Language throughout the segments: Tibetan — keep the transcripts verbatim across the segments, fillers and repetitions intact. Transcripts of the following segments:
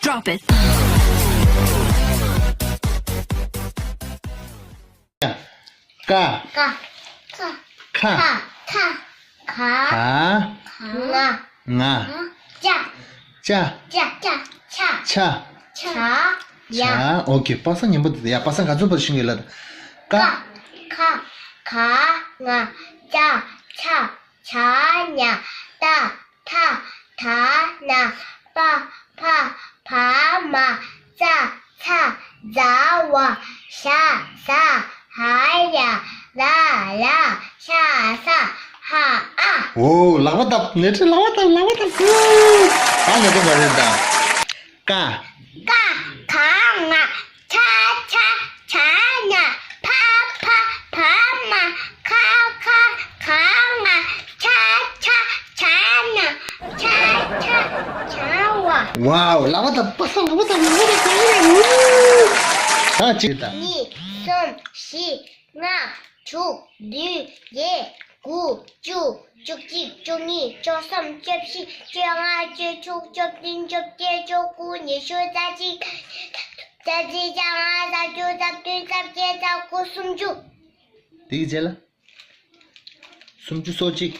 Drop it. ཀ་ཀ་ཁ་ཁ་ཁ་ང་ང་ཅ་ཅ་ཅ་ཅ་ཆ་ཆ་ཆ་ཡ། ཨོ་ཁེ། པ་སངས་ཉན་པོ་དེ། ཡ། པ་སངས་ག་ཚོད་པ་ཤེས་ཀྱི་ལ། ཀ་ཀ་ཁ་ཁ་ང་ཅ་ཆ་ཆ་ཉ་ཏ་ཐ་ད་ན་པ་ཕ་བ་མ་ཙ་ཚ་ཛ་ཝ་ཞ་ཟ་ཧ་ཡ་ལ་ལ་ཤ་ས་ཧ་ཨ། ཨོ། ལག་པ་བརྡབ། ནེ་ཊི་ལག་པ་བརྡབ། ལག་པ་བརྡབ། ད་ནེ་ཊི་མ་རེད་ད། ཀ་ཀ་ཁ་ང་ཆ་ཆ་ཆ་ཉ་ཕ་ཕ་བ་མ་ཁ་ཁ་ཁ་ང་ཆ་ཆ་ཆ་ཉ་ཆ་ཆ་ཆ་ཝ། ཝའོ། ལག་པ་བརྡབ། པ་སངས་ལག་པ་བརྡབ། ལག་པ་བརྡབ། ད་གཅིག་ད། གཉིས། གསུམ། བཞི། ལྔ། དྲུག་བདུན། བརྒྱད། དགུ། བཅུ། བཅུ་གཅིག་བཅུ་གཉིས། བཅུ་གསུམ། བཅུ་བཞི། བཅོ་ལྔ། བཅུ་དྲུག་བཅུ་བདུན། བཅོ་བརྒྱད། བཅོ་དགུ། ཉི་ཤུ། རྩ་གཅིག་རྩ་གཅིག་རྩ་ལྔ། རྩ་དྲུག་རྩ་བདུན། རྩ་བརྒྱད། རྩ་དགུ། སུམ་ཅུ། དེའི་རྗེས་ལ། སུམ་ཅུ་སོ་གཅིག་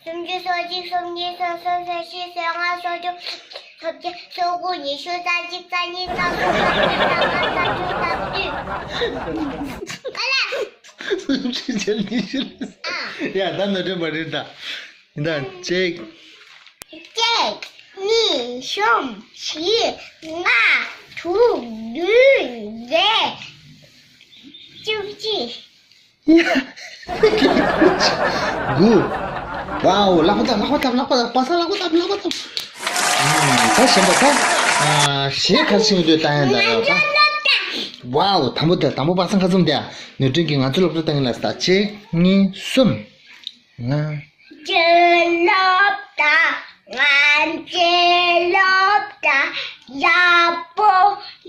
སུམ་ཅུ་སོ་གཅིག་སུམ་གཉིས། སོ་གསུམ། སོ་བཞི། སོ་ལྔ། སོ་དྲུག་སོ་བརྒྱད། སོ་དགུ། ཉི་ཤུ། རྩ་གཅིག་རྩ་གཉིས། རྩ་གསུམ། རྩ་བཞི། རྩ་ལྔ། རྩ་དྲུག་རྩ་བདུན། ཨ་ལ། སུམ་ཅུ་བརྒྱད། ཉི་ཤུ། ཨ། ཡ། ད་ནོར་འཁྲུལ་མ་རེད་ད། ཡིན་ད། གཅིག་གཅིག་གཉིས། གསུམ། བཞི། ལྔ། དྲུག་བདུན། བརྒྱད། བཅུ་གཅིག་དགུ། ཝའོ། ལག་པ་བརྡབ། ལག་པ་བརྡབ། ལག་པ་བརྡབ། པ་སངས་ལག་པ་བརྡབ། ལག་པ་བརྡབ། ཨ། ད་གཞན་པ་ད། ཨ། གཞས་ག་རེ་ཤེས་ཀྱི་འདུག་ལྟ་ཡ་ད། ཝའོ། དང་པོ་དེ། དང་པོ་པ་སངས་ཁ་ཙུམ་དེ། ནོར་འཁྲུལ་གྱིས་ང་ཚོ་སློབ་གྲྭ་བཏང་གི་ལ་ས། གཅིག་གཉིས། གསུམ། ང་ཚོའི་སློབ་གྲྭ། ང་ཚོའི་སློབ་གྲྭ་ཡག་པོ་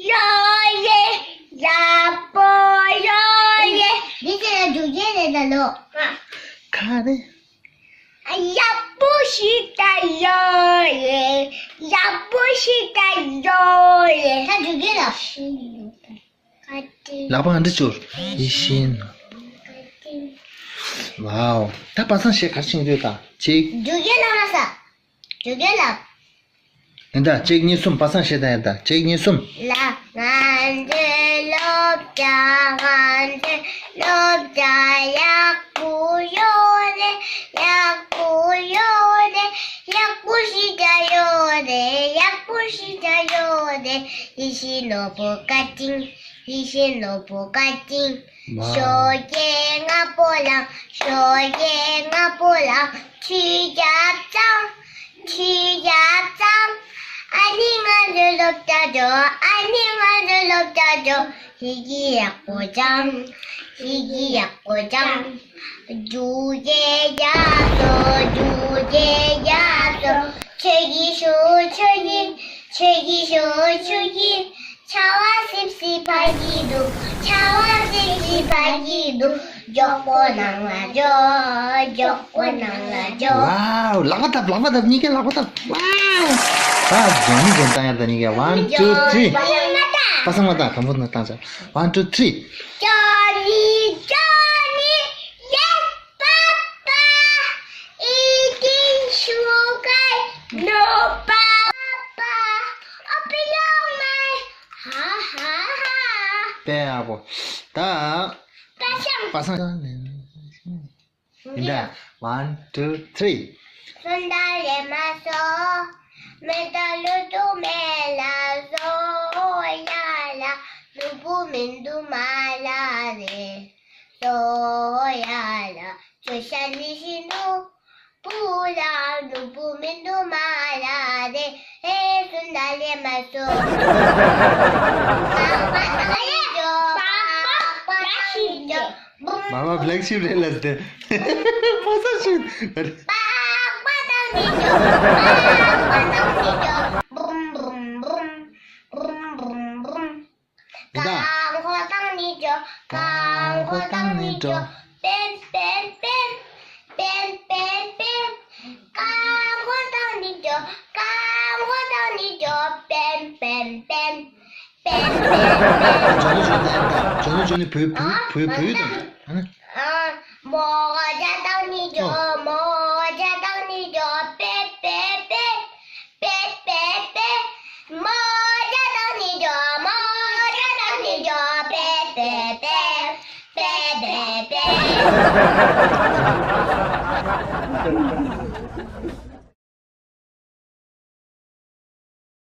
ཡོད་རེད། ཡག་པོ་ཡོད་རེད། འདི་ཚོ་ཡང་འཇུག་རྒྱུ་རེད་ད་ལོ། ག་རེ། ཡག་པོ་ཞིག་ད་ཡོད་རེད། ཡག་པོ་ཞིག་ད་ཡོད་རེད། ད་འཇུག་རྒྱུ་ལ། ལག་པ་ཨ་འདྲ་སྦྱོར། ཡིད་བཞིན་ནོར་བུ། ཝའོ། ད་པ་སངས་གཞས་ག་རེ་ཤེས་ཀྱི་འདུག་ད། གཅིག་འཇུག་རྒྱུ་ལ་མ་ས། འཇུག་རྒྱུ་ལ། ཡིན་ད། གཅིག་གཉིས། གསུམ། པ་སངས་གཞས་ད། ཡིན་ད། གཅིག་གཉིས། གསུམ། ལ། ང་ཚོའི་སློབ་གྲྭ། ང་ཚོའི་སློབ་གྲྭ་ཡག་པོ་ཡོད་རེད། ཡག་པོ་ཡོད་རེད། ཡག་པོ་ཞིག་ད་ཡོད་རེད། ཡག་པོ་ཞིག་ད་ཡོད་རེད། ཡིད་བཞིན་ནོར་བུ་བཀའ་དྲིན། ཡིད་བཞིན་ནོར་བུ་བཀའ་དྲིན། ཝའོ། ཞོགས་ཀས་སྔ་པོ་ལངས། ཞོགས་ཀས་སྔ་པོ་ལངས། ཆུ་རྒྱབ་ཙང་། ཆུ་རྒྱབ་ཙང་། ཨ་ནི་ང་ཚོའི་སློབ་གྲྭ་འགྲོ། ཨ་ནི་ང་ཚོའི་སློབ་གྲྭ་འགྲོ། ཡི་གེ་ཡག་པོ་སྦྱངས། ཡི་གེ་ཡག་པོ་སྦྱངས། འཇུག་རྒྱུ་རྒྱབ་སོང་། འཇུག་རྒྱུ་རྒྱབ་སོང་། ཆོས་ཀྱི་ཤུགས། ཆོས་ཀྱི། ཆོས་ཀྱི་ཤུགས། ཆོས་ཀྱི། ཆར་པ་སིབ་སིབ་བབས་ཀྱི་འདུག་ཆར་པ་སིབ་སིབ་བབས་ཀྱི་འདུག་མགྱོགས་པོ་ནང་ལ་འགྲོ། མགྱོགས་པོ་ནང་ལ་འགྲོ། ཝའོ། ལག་པ་བརྡབ། ལག་པ་བརྡབ། གཉིས་ཀས་ལག་པ་བརྡབ། ཝའོ། ད་འཇོན་ནི་འཇོན་བཏང་ཡ། ད་གཉིས་ཀས། One, two, three། པ་སངས་མ་བཏང་། དང་པོ་ནས་བཏང་བྱ། One, two, three། ཇོ་ནི་ཇོ་ནི། ཡེ། པ་པ། ཨི་ཏིན་ཤུ་གར་ནོ་པ། པ་པ། ཨོ་པི་ཡོང་མའི། ཧ་ཧ་ཧ། དཔེ་ཡག་པོ། ད། པ་སངས། པ་སངས། ཡིན་ད། One, two, three། སོན་ད་ལེ་མ་སོ། མེ་ཏོག་ལུ་ཏུ་མེ་ལ་སོ་ཡ་ལ། ནུ་བུ་མིན་དུ་མ་ལ་རེ། སོ་ཡ་ལ། ཅོ་ཤ་ལི་ཤི་ནུ་བུ་ལ། ནུ་བུ་མིན་དུ་མ་ལ་རེ། ཧེ་སུན་ད་ལེ་མ་སོ། མ་མ་Black Sheep རེད་ལ་སྟེ། ཕ་ས་ཤིག་ཡིན་ད། གང་ཁོ་དང་ནི་འགྲོ། གང་ཁོ་དང་ནི་འགྲོ། པེན་པེན་པེན། པེན་པེན་པེན། ཀ་མགོ་བཏགས་ནི་ཀྱོ། པེན་པེན་པེན། པེན་པེན་པེན། ཇོ་ནི་ཇོ་ནི་ཨ་ནི་ད། ཇོ་ནི་ཇོ་ནི་བུ་བུ་ཨ་བུ་བུ་ཨ་ནི་དང་ད། ཨ་ནི། ཨ། མོ་ཇ་བཏགས་ནི་ཇོ། ཨོ། མོ་ཇ་བཏགས་ནི་ཇོ། པེ་པེ་པེ། པེ་པེ་པེ། མོ་ཇ་བཏགས་ནི་ཇོ། མོ་ཇ་བཏགས་ནི་ཇོ། པེ་པེ་པེ། པེ་པེ་པེ།